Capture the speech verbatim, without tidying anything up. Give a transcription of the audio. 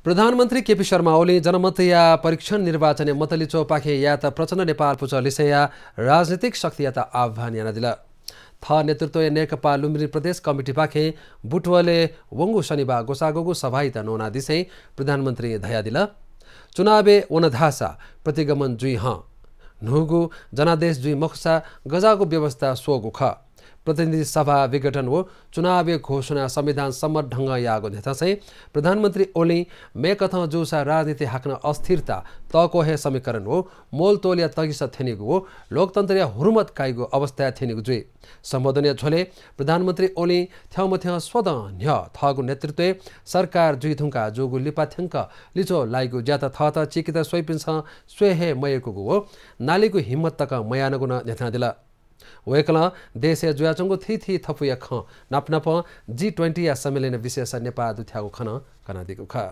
प्रधानमन्त्री केपी शर्मा ओलीं जनमतया परीक्षण निर्वाचनय् मत लिच्वःपाखें यायेत प्रचण्ड नेपाल पुचः लिसेया राजनीतिक शक्तियात आह्वान यानादिल। थः नेतृत्वय् नेकपा लुम्बिनी प्रदेश कमिटीपाखें बुटवलय् वंगु शनिबाः ग्वसाः ग्वःगु सभायात न्वनादिसें प्रधानमन्त्रीं धयादिल, चुनावय् वन धाःसा प्रतिगमन जुइ हं। न्हूगु जनादेश जुइ मखुसा गज्याःगु व्यवस्था स्वःगु खः। प्रतिनिधि सभा विघटन व चुनावय् घोषणा संविधान सम्मत ढंगं याःगु न्ह्यथंसें प्रधानमन्त्री ओलीं मेकथं जूसा राजनीति हाकनं अस्थिरता, तःक्वः हे समीकरण व मोलतोलया तगिसा थ्यनीगु व लोकतन्त्रया हुर्मत काइगु अवस्थाय् थ्यनीगु जुइ। सम्बोधनया झ्वलय् प्रधानमन्त्री ओलीं थ्यंमथ्यं स्वदँ न्ह्यः थःगु नेतृत्वय् सरकार जुइ धुंकाः जूगु लिपा थ्यंक लिच्वः लाइगु ज्यात थःत चीकेत स्वइपिन्सं स्वये हे मयय्कूगु व नालीगु हिम्मत तकं मयानागु नं न्ह्यथनादिल। वय्कलं देशय् जुयाच्वंगु थीथी थपुया खँ नापनापं जी ट्वेन्टीया सम्मेलनय् विशेष नेपाः दुथ्याःगु खँ नं कनादीगु खः।